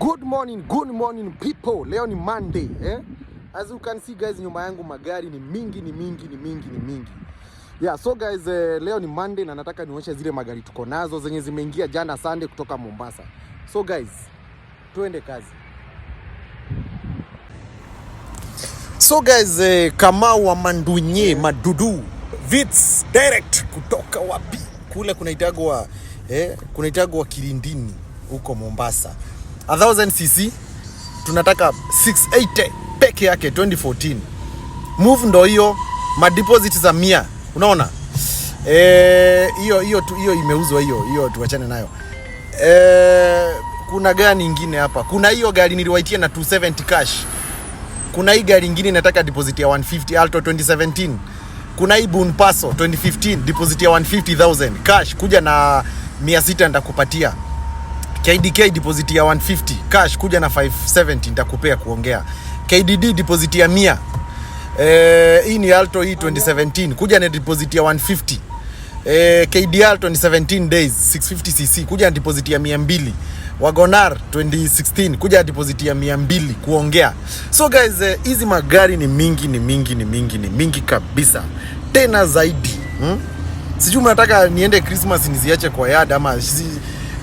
Good morning people. Leo ni Monday, eh? As you can see guys, nyuma yangu magari ni mingi, ni mingi, ni mingi, ni mingi. Yeah, so guys, leo ni Monday na nataka nionyeshe zile magari tuko nazo zenye zimeingia jana Sunday kutoka Mombasa. So guys, tuende kazi. So guys, Kamau wa Mandunye Madudu Vits direct kutoka wapi? Kule kunaitagwa Kilindini huko Mombasa. 1000 cc tunataka 680 peke yake 2014. Move ndo hiyo, madeposit za 100. Unaona? Hiyo hiyo tu, hiyo imeuzwa hiyo, hiyo tuachane nayo. Kuna gani ingine hapa? Kuna hiyo gari niliwaitia na 270 cash. Kuna hii gari ingine inataka deposit ya 150, Alto 2017. Kuna hii Boon Paso 2015, deposit ya 150,000 cash, kuja na 600 nitakupatia. KDK deposit ya 150 cash, kuja na 570 nitakupea kuongea. KDD deposit ya 100. Hii ni Alto hii 2017, kuja na deposit ya 150. KDR 2017 days 650cc, kuja na deposit ya 200. Wagonar 2016, kuja na deposit ya 200 kuongea. So guys, hizi magari ni mingi, ni mingi, ni mingi, ni mingi kabisa, tena zaidi. Sijui mnataka niende Christmas niziache kwa yard ama si,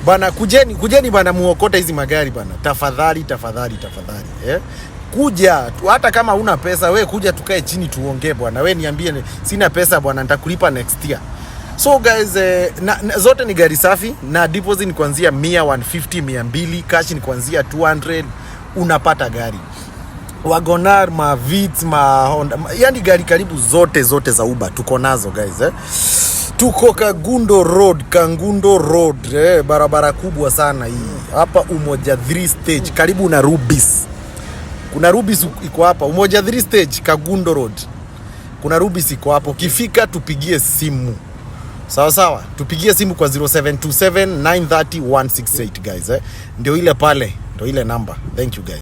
bana, kujeni kujeni bana, muokote hizi magari bana, tafadhali tafadhali tafadhali, eh? Kuja tu, hata kama una pesa we kuja tukae chini tuongee bwana, we niambie sina pesa bwana, nitakulipa next year. So guys, na zote ni gari safi na deposit ni kuanzia 100, 150, 200, cash ni kuanzia 200 unapata gari. Wagonar, ma Vitz, ma Honda, yani gari karibu zote zote za Uber tuko nazo guys, eh. Tuko Kagundo Road, Kangundo Road, barabara kubwa sana hii hapa Umoja 3 stage karibu na Rubis. Kuna Rubis iko hapa Umoja 3 stage Kagundo Road. Kuna Rubis iko hapo, ukifika tupigie simu. Sawa sawa, tupigie simu kwa 0727 930 168 guys, eh. Ndio ile pale, ndio ile namba. Thank you guys.